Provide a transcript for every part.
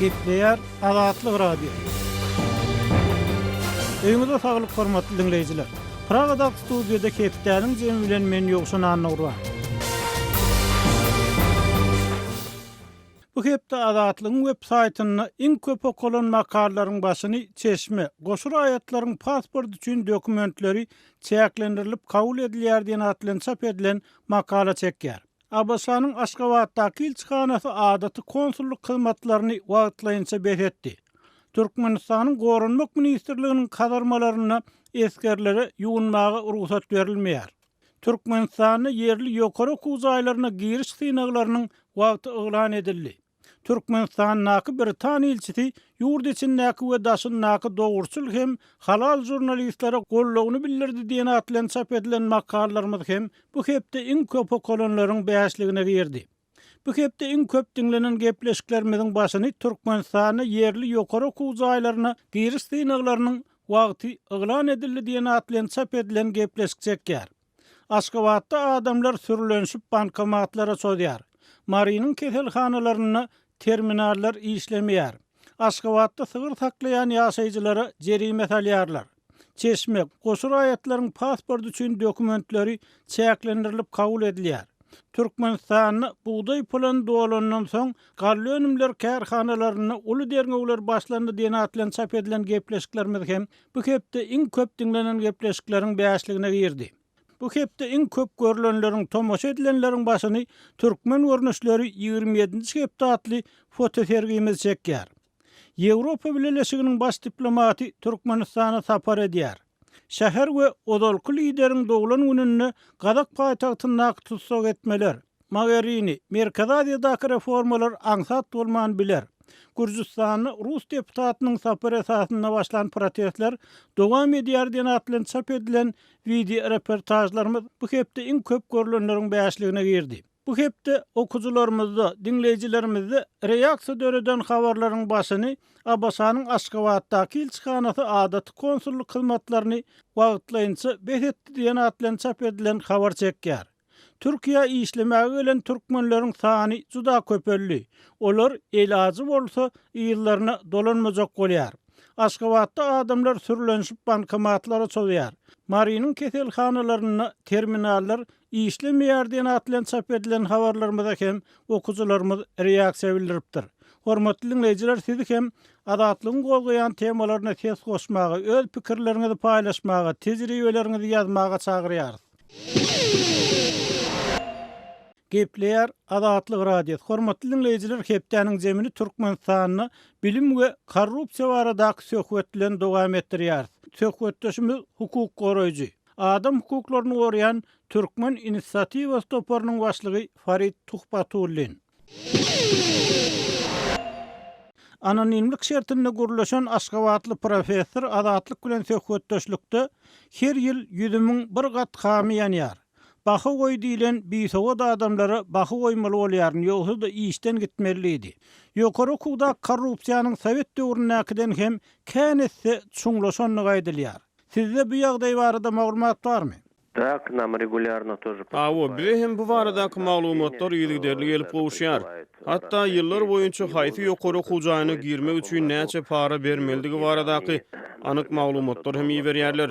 Gepleýär Azatlyk Radiosy. Öýüňize saglyk hormatly diňleýjiler. Pragadaky studiýada hepdäniň jemi bilen men Ýowşan Annagurban. Bu hepde Azatlygyň web saýtynda iň köp okalan makalalaryň başyny Çeşme, goşa raýatlaryň pasport üçin dokumentleri çäklendirilip kabul edilýär diýen at bilen çap edilen makala çekýär. ABŞ-nyň Aşgabatdaky ilçihanasy adaty konsullyk hyzmatlaryny wagtlaýynça bes etdi. Türkmenistanyň Goranmak ministrliginiň kazarmalarynda esgerlere ýuwunmaga rugsat berilmeýär. Türkmenistanda ýerli ýokary okuw jaýlaryna giriş synaglarynyň wagty yglan edildi. Türkmenistandaky britan ilçisi ýurt içindäki we daşyndaky dogruçyl hem halal žurnalistlere goldawyny bildirdi diýen at bilen çap edilen makalalarymyz hem bu hepde iň köp okalanlaryň bäşligine girdi. Bu hepde iň köp diňlenen gepleşiklerimiziň başyny Türkmenistanda ýerli ýokary okuw jaýlaryna giriş synaglarynyň wagty yglan edildi diýen at bilen çap edilen gepleşik çekýär. Aşgabatda adamlar sürlenişip bankomatlara çozýar. Marynyň keselhanalarynda terminallar işlemeýär. Aşgabatda sygyr saklaýan ýaşaýjylara jerime salýarlar. Çeşme, goşa raýatlaryň pasporty üçin dokumentleri çäklendirilip kabul edilýär. Türkmenistanda bugdaý plany dolandan soň, galla önümleri kärhanalarynda uly derňewler başlandy diýen at bilen çap edilen gepleşiklerimiz hem bu hepde iň köp diňlenen gepleşikleriň bäşligine girdi. Bu hepde iň köp görlenleriň, tomaşa edilenleriň başyny Türkmen görnüşleri 27-nji hepde atly fotosergimiz çekýär. Ýewropa Bileleşiginiň baş diplomaty Türkmenistana sapar edýär. Şäher we ozalky lideriň doglan gününde gazak paýtagtyndaky tussag etmeler, Mogherini, Merkezi Aziýadaky reformalar aňsat bolman biler. Gürjüstanda rus deputatynyň sapary esasynda başlan protestler dowam edýär diýen at bilen çap edilen wideoreportažlarymyz bu hepde iň köp görlenleriň bäşligine girdi. Bu hepde okyjylarymyzda, diňleýjilerimizde reaksiýa döreden habarlaryň başyny ABŞ-nyň Aşgabatdaky ilçihanasy adaty konsullyk hyzmatlaryny wagtlaýynça bes etdi diýen at bilen çap edilen habar çekýär. Türkiýä işlemäge gelen türkmenleriň sany juda köpeldi. Olar elajy bolsa yzlaryna dolanmajak bolýar. Aşgabatda adamlar sürlenişip bankomatlara çozýar. Marynyň keselhanalarynda terminallar Işlemeýär diýen at bilen çap edilen habarlarymyza hem okyjylarymyz reaksiýa bildiripdir. Hormatly diňleýjiler sizi hem Azatlygyň gozgaýan temalaryna ses goşmaga, öz pikirleriňizi paýlaşmaga, tejribeleriňizi ýazmaga çagyrýarys. Gepleýär Azatlyk Radiosy. Hormatly diňleýjiler hepdäniň jemini Türkmenistanda bilim we korrupsiýa baradaky söhbet bilen dowam etdirýäris. Söhbetdeşimiz hukuk goraýjy. Adam hukuklaryny goraýan Türkmen inisiatiwasy toparynyň başlygy Farid Tuhbatullin. Anonimlik şertinde gürleşen aşgabatly professor Azatlyk bilen söhbetdeşlikde Her ýyl ýüzümiň bir gat hamy ýanýar. Baha goý diýlen bisowat adamlara baha goýmaly bolýaryn, ýogsa-da işden gitmeli diýdi. Ýokary okuwdaky korrupsiýanyň sowet döwründäkiden hem kän esse çuňlaşandygy aýdylýar. Sizde bu ýagdaý barada maglumat barmy? Da, k nam regulýarno tože Hawa, bize hem bu baradaky maglumatlar yzygiderli gelip gowuşýar. Hatda ýyllar boýunça haýsy ýokary okuw jaýyna girmek üçin näçe para bermelidigi baradaky anyk maglumatlar hem iberýärler.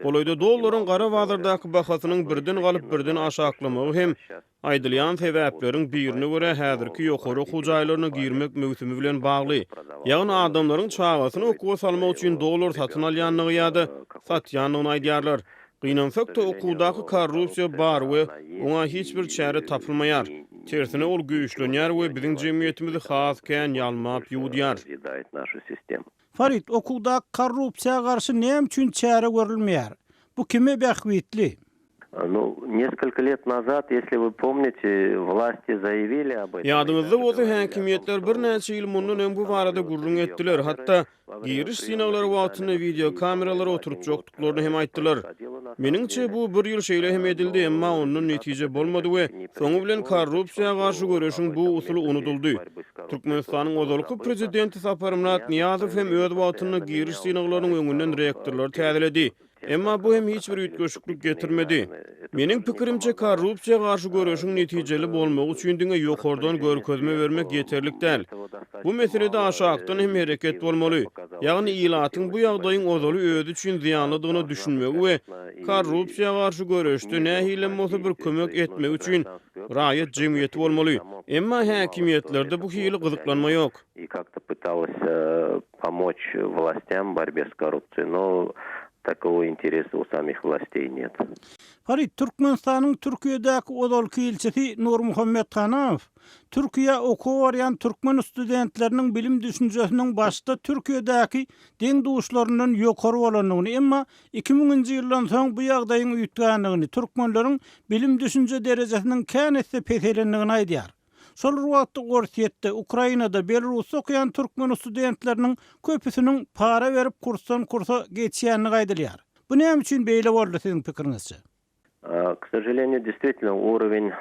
Golaýda dollaryň gara bazardaky bahasynyň birden galyp, birden aşaklamagy hem Aýdylýan sebäpleriň birine görä, häzirki ýokary okuw jaýlaryna girmek möwsümi bilen bagly. Ýagny adamlaryň çagasyny okuwa salmak üçin dollar satyn alýandygy ýa-da satýandygyny aýdýarlar. Gynansak-da, okuwdaky korrupsiýa bar we oňa hiç bir çäre tapylmaýar. Tersine, ol güýçlenýär we biziň jemgyýetimizi has kän ýalmap-ýuwudýar. Farid, okuwdaky korrupsiýa garşy näme üçin çäre görülmeýär? Bu kime bähbitli? Nu, neskolko let nazad, ýesli wy pomnite, wlasti zaýawili ob etom. Ýadyňyzda bolsa, häkimiýetler birnäçe ýyl mundan öň bu barada gürrüň etdiler, hatda giriş synaglary wagtynda wideokameralary oturtjakdyklaryny hem aýtdylar. Meniňçe, bu bir ýyl şeýle hem edildi, emma ondan netije bolmady we soňy bilen korrupsiýa garşy göreşiň bu usuly unudyldy. Türkmenistanyň ozalky prezidenti Saparmyrat Nyýazow hem öz wagtynda giriş synaglarynyň öňünden rektorlary täzeledi. Emma bu hem hiç bir üýtgeşiklik getirmedi. Meniň pikirimçe, korrupsiýa garşy göreşiň netijeli bolmagy üçin diňe ýokardan görkezme bermek ýeterlik däl. Bu meselede aşakdan hem hereket bolmaly. Ýagny ilatyň bu ýagdaýyň ozaly özi üçin zyýanlydygyna düşünmegi we korrupsiýa garşy göreşde nähilem bolsa bir kömek etmegi üçin raýat jemgyýeti bolmaly. Emma häkimiýetlerde bu hili gyzyklanma ýok. I kak-to pytalась pomoç włastýam w borbe s korrupsiýey, no takogo interesa u samih włastey net. Farid, Türkmenistanyň Türkiýedäki ozalky ilçisi Nurmuhammet Hanamow Türkiýä okuwa barýan türkmen studentleriniň bilim-düşünjesiniň başda Türkiýedäki deň-duşlaryndan ýokary bolandygyny, emma 2000-nji ýyldan soň bu ýagdaýyň üýtgändigini, türkmenleriň bilim-düşünje derejesiniň kän esse peselendigini aýdýar. Şol bir wagtda Orsýetde, Ukrainada, Belarusda okaýan türkmen studentleriniň köpüsiniň para berip kursdan-kursa geçýändigi aýdylýar. Bu näme üçin beýle boldy siziň pikiriňizçe? K sožaleniýu, deýstwitelno, urowen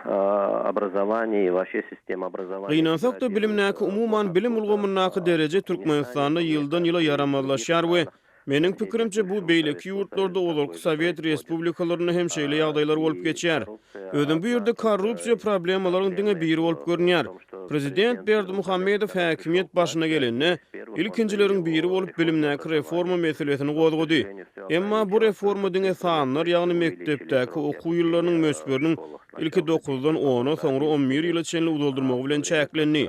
obrazowaniýa i waşe sistema obrazowaniýa. Gynansak-da, bilimdäki, umuman, bilim ulgamyndaky dereje Türkmenistanda ýyldan-ýyla ýaramazlaşýar we, meniň pikirimçe, bu beýleki ýurtlarda, ozalky sowet respublikalarynda hem şeýle ýagdaýlar bolup geçýär. Özem bu ýerde korrupsiýa problemalaryň diňe biri bolup görünýär. Prezident Berdimuhamedow häkimiýet başyna gelende, ilkinjileriň biri bolup bilimdäki reforma meselesini gozgady. Emma bu reforma diňe sanlar, ýagny mekdepdäki okuw ýyllarynyň möçberiniň ilki dokuzdan ona, soňra on bir ýyla çenli uzaldylmagy bilen çäklendi.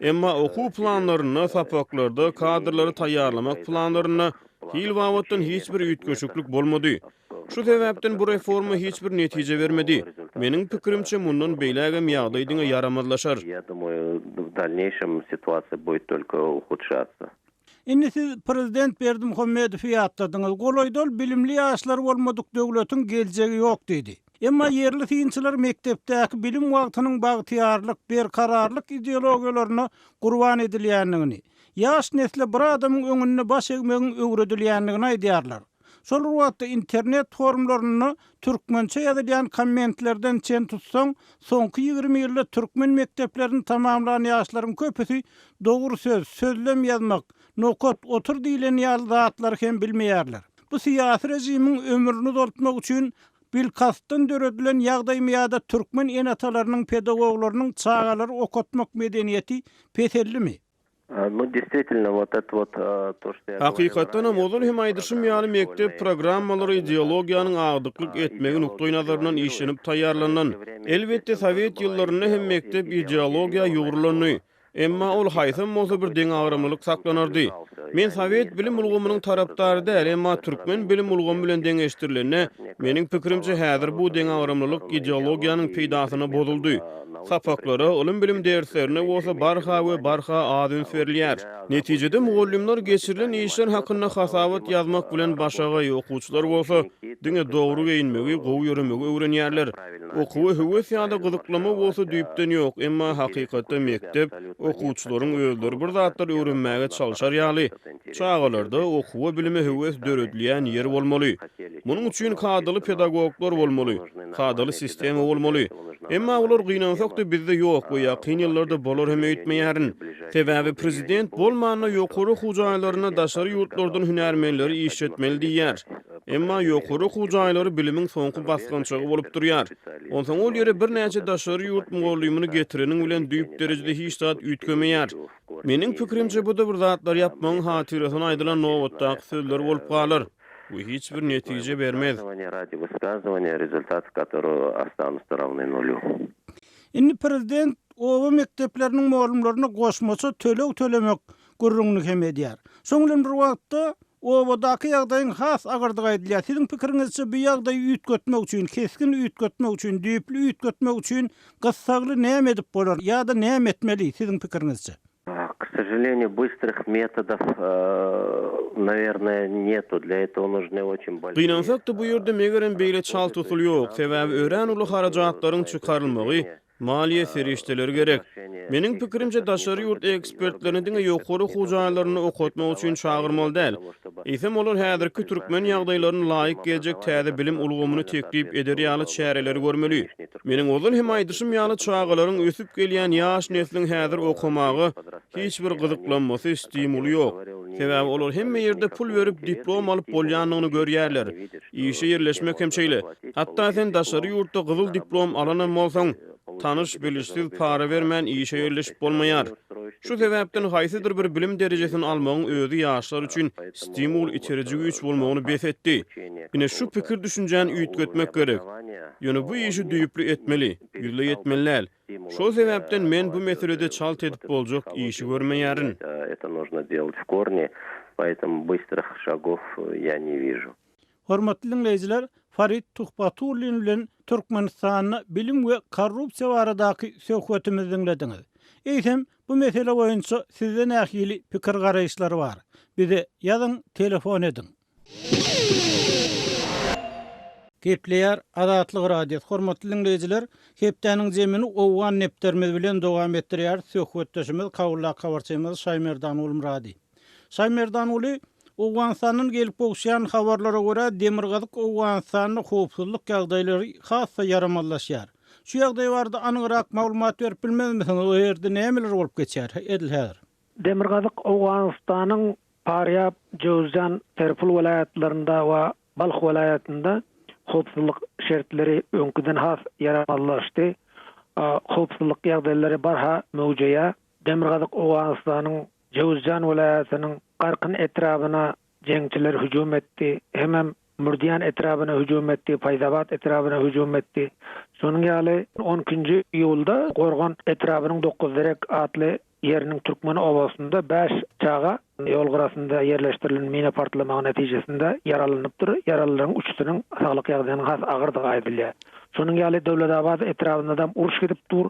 Emma okuw planlarynda, sapaklarda, kadrlary taýýarlamak planlarynda hil babatdan hiç bir üýtgeşiklik bolmady. Şu sebäpden bu reforma hiç bir netije bermedi. Meniň pikirimçe, mundan beýlägem ýagdaý diňe ýaramazlaşar. Indi siz prezident Berdimuhamedowy ýatladyňyz. Golaýda ol bilimli ýaşlar bolmadyk döwletiň geljegi ýok diýdi. Emma ýerli synçylar mekdepdäki bilim wagtynyň bagtyýarlyk, berkararlyk ideologiýalaryna gurban edilýändigini, ýaş nesle bir adamyň öňünde baş egmegiň öwredilýändigini aýdýarlar. Şol bir wagtda internet forumlarynda türkmençe ýazylýan kommentlerden çen tutsaň, soňky 20 ýylda türkmen mekdeplerini tamamlan ýaşlaryň köpüsi dogry söz, sözlem ýazmak, nokat, otur diýlen ýaly zatlary hem bilmeýärler. Bu syýasy režimiň ömrüni uzaltmak üçin bilkastdan döredilen ýagdaýmy ýa-da türkmen ene-atalarynyň, pedagoglarynyň çagalary okatmak medeniýeti peseldimi? Hakykatdanam, ozal hem aýdyşym ýaly, mekdep programmalary ideologiýanyň agdyklyk etmegi nukdaýnazaryndan işlenip taýýarlanylan. Elbetde, sowet ýyllarynda hem mekdep ideologiýa ýugrulandy. Emma ol haýsam bolsa bir deňagramlylyk saklanardy. Men sowet bilim ulgamynyň tarapdary däl, emma türkmen bilim ulgamy bilen deňeşdirilende, meniň pikirimçe, häzir bu deňagramlylyk ideologiýanyň peýdasyna bozuldy. Sapaklara, ylym-bilim derslerine bolsa barha we barha az üns berilýär. Netijede, mugallymlar geçirilen işler hakynda hasabat ýazmak bilen başagaý, okuwçylar bolsa diňe dogry geýinmegi, gowy ýöremegi öwrenýärler. Okuwa höwes ýa-da gyzyklama bolsa düýpden ýok, emma hakykatda mekdep okuwçylaryň özleri bir zatlar öwrenmäge çalşar ýaly, çagalarda okuwa-bilime höwes döredilýän ýer bolmaly. Munuň üçin kadaly pedagoglar bolmaly, kadaly sistema bolmaly. Emma olar gynansak-da bizde ýok we ýakyn ýyllarda bolar hem öýtmeýärin. Sebäbi prezident bolmanda ýokary okuw jaýlarynda daşary ýurtlardan hünärmenleri işletmeli diýýär. Emma ýokary okuw jaýlary bilimiň soňky basgançagy bolup durýar. Onsoň ol ýere birnäçe daşary ýurt mugallymyny getireniň bilen düýp derejede hiç zat üýtgemeýär. Meniň pikirimçe bu-da bir zatlar ýapmagyň hatyrasyna aýdylan nobatdaky sözler bolup galar. We hiç bir netije bermez. Indi prezident oba mekdepleriniň mugallymlaryna goşmaça töleg tölemek gürrüňini hem edýär. Şoň bilen bir wagtda, obadaky ýagdaýyň has agyrdygy aýdylýar. Siziň pikiriňizçe, bu ýagdaýy üýtgetmek üçin, kesgin üýtgetmek üçin, düýpli üýtgetmek üçin gyssagly näme edip bolar ýa-da näme etmeli, siziň pikiriňizçe? K sožaleniýu bystrых metodow nawernoe netu dlya etogo nužny oçin bolşiýe. Gynansak-da, bu ýerde megerem beýle çalt usul ýok, sebäbi örän uly harajatlaryň çykarylmagy, maliýe serişdeleri gerek. Meniň pikirimçe, daşary ýurt ekspertlerini diňe ýokary okuw jaýlarynda okatmak üçin çagyrmaly däl. Eýsem olar häzirki türkmen ýagdaýlaryna laýyk geljek täze bilim ulgamyny teklip eder ýaly çäreleri görmeli. Meniň ozal hem aýdyşym ýaly, çagalaryň, ösüp gelýän ýaş nesliň häzir okamaga hiç bir gyzyklanmasy, stimuly ýok. Sebäbi olar hemme ýerde pul berip diplom alyp bolýandygyny görýärler. Işe ýerleşmek hem şeýle. Hatda sen daşary ýurtda gyzyl diplom alanam bolsaň, tanyş-bilişsiz para bermän işe ýerleşip bolmaýar. Şu sebäpden haýsydyr bir bilim derejesini almagyň özi ýaşlar üçin stimul, iteriji güýç bolmagyny bes etdi. Ine şu pikir-düşünjäni üýtgetmek gerek. Ýöne bu işi düýpli etmeli, ýüzleý etmeli däl. Şol sebäpden men bu meselede çalt edip boljak işi görmeýärin. Hormatly diňleýjiler, Farid Tuhbatullin bilen Türkmenistanda bilim we korrupsiýa baradaky söhbetimizi diňlediňiz. Eýsem, bu mesele boýunça sizde nähili pikir-garaýyşlar bar? Bize ýazyň, telefon ediň. Gepleýär Azatlyk Radiosy. Hormatly diňleýjiler, hepdäniň zemini owgan nepderimiz bilen dowam etdirýäris. Söhbetdeşimiz Kabuldaky habarçymyz Şaýmerdan Gulmyrady. Şaýmerdanguly, Owganystandan gelip gowuşýan habarlara görä, demirgazyk Owganystanda howpsuzlyk ýagdaýlary has-da ýaramazlaşýar. Şu ýagdaý barada anygrak maglumat berip bilmezmisiňiz, o ýerde nämeler bolup geçýär edil häzir? Demirgazyk Owganystanyň Parýab, Jöwüzjan, Serpul welaýatlarynda we Balh welaýatynda howpsuzlyk şertleri öňküden has ýaramazlaşdy. Howpsuzlyk ýagdaýlary barha möwjeýär. Demirgazyk Owganystanyň Jöwüzjan welaýatynyň Garkyn etrabyna jeňçiler hüjüm etdi, hemem Mürdiýan etrabyna hüjüm etdi, Paýzabat etrabyna hüjüm etdi. Şonuň ýaly, on ikinji iýulda Gorgan etrabynyň Dokuzderek atly ýeriniň türkmen obasynda bäş çaga ýol gyrasynda ýerleşdirilen mina partlamagy netijesinde ýaralanypdyr. Ýaralylaryň üçüsiniň saglyk ýagdaýynyň has agyrdygy aýdylýar. Şonuň ýaly, Döwletabat etrabynda-da uruş gidip dur.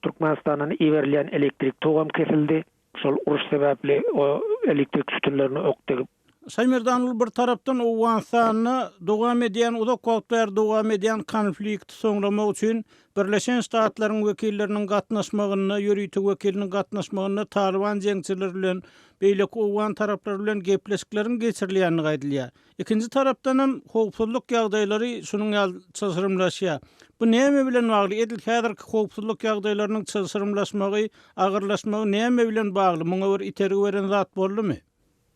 Türkmenistandan iberilýän elektrik togam kesildi. Şol uruş sebäpli o elektrik sütünlerine ok degip. Şaýmerdan bir tarapdan Owganystanda dowam edýän uzak wagt bäri dowam edýän konflikti soňlamak üçin Birleşen Ştatlaryň wekilleriniň gatnaşmagynda, ýörite wekiliniň gatnaşmagynda Talyban jeňçileri bilen, beýleki owgan taraplary bilen gepleşikleriň geçirilýändigi aýdylýar. Ikinji tarapdanam howpsuzlyk ýagdaýlary şunuň ýaly çylşyrymlaşýar. Bu näme bilen bagly? Edil häzirki howpsuzlyk ýagdaýlarynyň çylşyrymlaşmagy, agyrlaşmagy näme bilen bagly? Muňa bir itergi beren zat boldumy?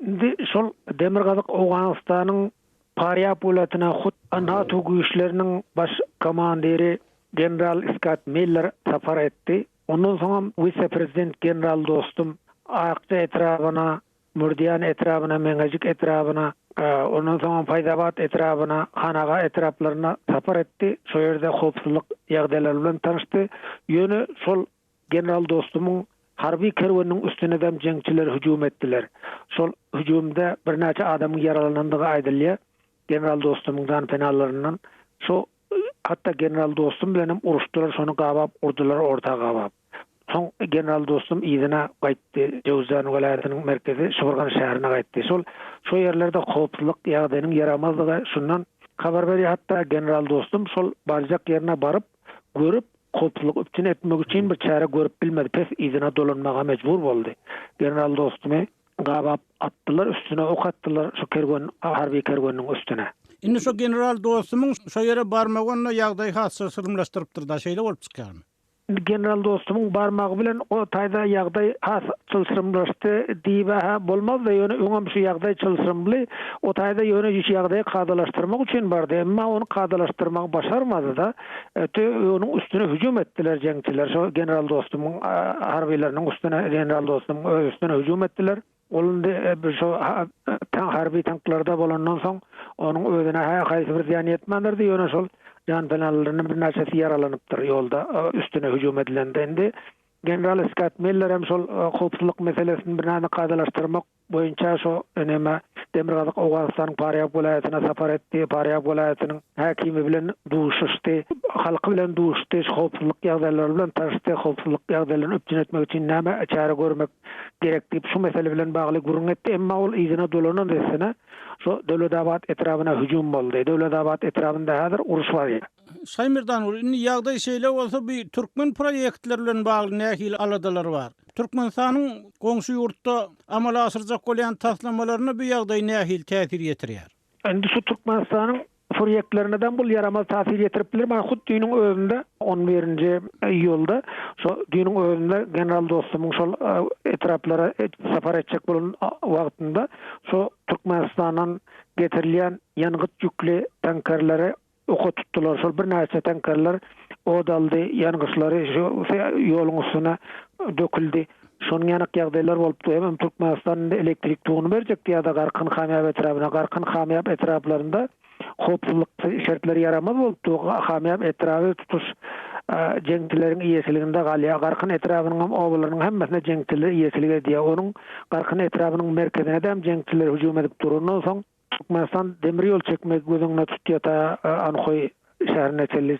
Indi şol Demirgazyk Owganystanyň Parýab welaýatyna hut NATO güýçleriniň baş komandiri general Skat Miller sapar etdi. Ondan soňam wise-prezident general Dostum Akja etrabyna Mürdiýan etrabyna, Meňejik etrabyna, ondan soňam Paýzabat etrabyna, Hanaga etraplaryna sapar etdi. Şo ýerde howpsuzlyk ýagdaýlary bilen tanyşdy. Ýöne şol general Dostumyň harby kerweniniň üstünedem jeňçiler hüjüm etdiler. Şol hüjümde birnäçe adamyň ýaralanandygy aýdylýar. General Dostumyň janpenalaryndan şo Hatda general Dostum bilenem uruşdylar, şony gabap urdular, orta gabap. Soň general Dostum yzyna gaýtdy, Jöwüzjan welaýatynyň merkezi Şybyrgan şäherine gaýtdy. Şol şo ýerlerde howpsuzlyk ýagdaýynyň ýaramazdygy şundan habar berýär. Hatda general Dostum şol barjak ýerine baryp, görüp, howpsuzlygy üpjün etmek üçin bir çäre görüp bilmedi, pes yzyna dolanmaga mejbur boldy. General Dostumy Gabap atdylar, üstüne ok atdylar şu kerwen, harby kerweniniň üstüne. Indi şo general dostumyň şo ýere barmagy onda ýagdaýy has çylşyrymlaşdyrypdyr-da, şeýle bolup çykýarmy? Indi general dostumyň barmagy bilen o taýda ýagdaý has çylşyrymlaşdy diýib-ä bolmaz-da, ýöne öňem şu ýagdaý çylşyrymly, o taýda ýöne şu ýagdaýy kadalaşdyrmak üçin bardy, emma ony kadalaşdyrmagy başarmady-da, Öte onuň üstüne hüjüm etdiler jeňçiler. Şo general Dostumyň harbylarynyň üstüne, general Dostumyň öz üstüne hüjüm etdiler. Ol indi şo harby tanklarda bolandan soň onuň özüne hä haýsy bir zyýan ýetmändirdi, ýöne şol janpenalaryndan birnäçesi ýaralanypdyr ýolda üstüne hüjüm edilende. Indi general Skat Miller hem şol howpsuzlyk meselesini birneme kadalaşdyrmak boýunça şo neme Demirgazyk Owganystanyň Parýab welaýatyna sapar etdi, Parýab welaýatynyň häkimi bilen duşuşdy, halky bilen duşuşdy, şu howpsuzlyk ýagdaýlary bilen tanyşdy, howpsuzlyk ýagdaýlaryny üpjün etmek üçin näme çäre görmek gerek diýip şu mesele bilen bagly gürrüň etdi, emma ol yzyna dolanan dessine şo Döwletabat etrabyna hüjüm boldy. Döwletabat etrabynda häzir uruş barýar. Şaýmerdan indi ýagdaý şeýle bolsa bu türkmen proýektleri bilen bagly nähili aladalar bar? Türkmenistanyň goňşy ýurtda amala aşyrjak bolýan taslamalaryna bu ýagdaý nähili täsir ýetirýär? Indi şu Türkmenistanyň proýektlerine-de bul ýaramaz täsir ýetirip biler. Mana hut düýnüň özünde, on birinji iýulda, şo düýnüň özünde general Dostumyň şol etraplara sapar etjek bolan wagtynda şo Türkmenistandan getirilýän ýangyç ýükli tankerleri oka tutdular. Şol birnäçe tankerler ot aldy, ýangyçlary şu ýoluň üstüne döküldi. Şonuň ýanak ýagdaýlar bolupdy. Hemem Türkmenistan indi elektrik toguny berjekdi ýa-da Garkyn Hamýap etrabyna. Garkyn Hamýap etraplarynda howpsuzlyk şertleri ýaramaz bolupdy. Hamýap etraby tutuş jeňçileriň eýeçiliginde galýar. Garkyn etrabynyň hem obalarynyň hemmesine jeňçiler eýeçilik edýär. Onuň Garkyn etrabynyň merkezine-de hem jeňçiler hüjüm edip dur. Ondan soň Türkmenistan demir ýol çekmegi göz öňünde tutýar ta Anhoý şäherine çenli.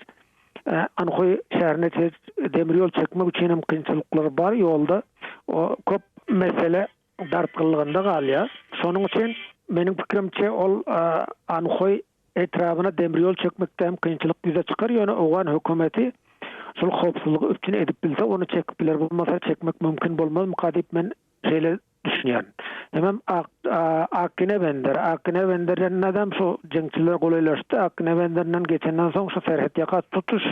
Anhoý şäherine çenli demir ýol çekmek üçin hem kynçylyklar bar ýolda. O köp mesele dartgynlygynda galýar. Şonuň üçin meniň pikirimçe ol Anhoý etrabyna demir ýol çekmekde hem kynçylyk ýüze çykar, ýöne owgan hökümeti şol howpsuzlygy üpjün edip bilse ony çekip biler, bolmasa çekmek mümkin bolmazmyka diýip men şeýle düşünýän. Hemem Ak Akgine bender. Akgine benderindedem şu jeňçiler golaýlaşdy. Akgine benderinden geçenden soň şu serhet ýaka tutuş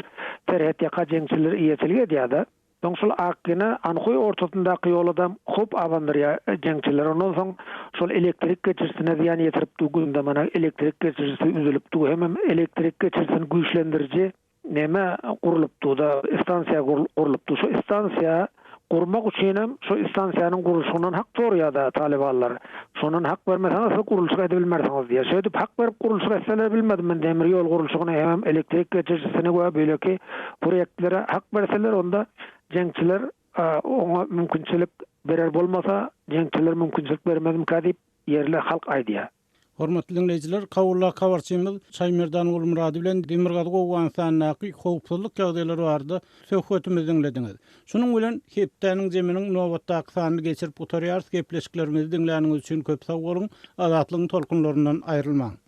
serhet ýaka jeňçiler eýeçilik edýärdi. Soň şol Akgine Anhoý ortasyndaky ýoladam howp abandyrýar jeňçiler. Ondan soň şol elektrik geçirijisine zyýan ýetiripdi günde mana elektrik geçirijisi üzülipdi. Hemem elektrik geçirijisini güýçlendiriji Neme gurlupdy-da, stansiýa gurlupdy. Şo stansiýa gurmak üçinem şo stansiýanyň gurluşygyndan hak soraýar-da talybanlar. Şondan hak bermeseňiz siz gurluşyk edibilmersiňiz diýýär. Şeýdip hak berip gurluşyk etseler bilmedim men demir ýol gurluşygyny hemem elektrik geçirijisini we beýleki proýektlere hak berseler onda jeňçiler oňa mümkinçilik berer bolmasa jeňçiler mümkinçilik bermezmikä diýip ýerli halk aýdýar. Hormatly diňleýjiler, Kabuldaky habarçymyz Şaýmerdan Gulmyrady bilen Demirgazyk Owganystandaky howpsuzlyk ýagdaýlary barada söhbetimizi diňlediňiz. Şunuň bilen hepdäniň jeminiň nobatdaky sanyny geçirip gutarýarys. Gepleşiklerimizi diňläniňiz üçin köp sag boluň! Azatlygyň tolkunlaryndan aýrylmaň!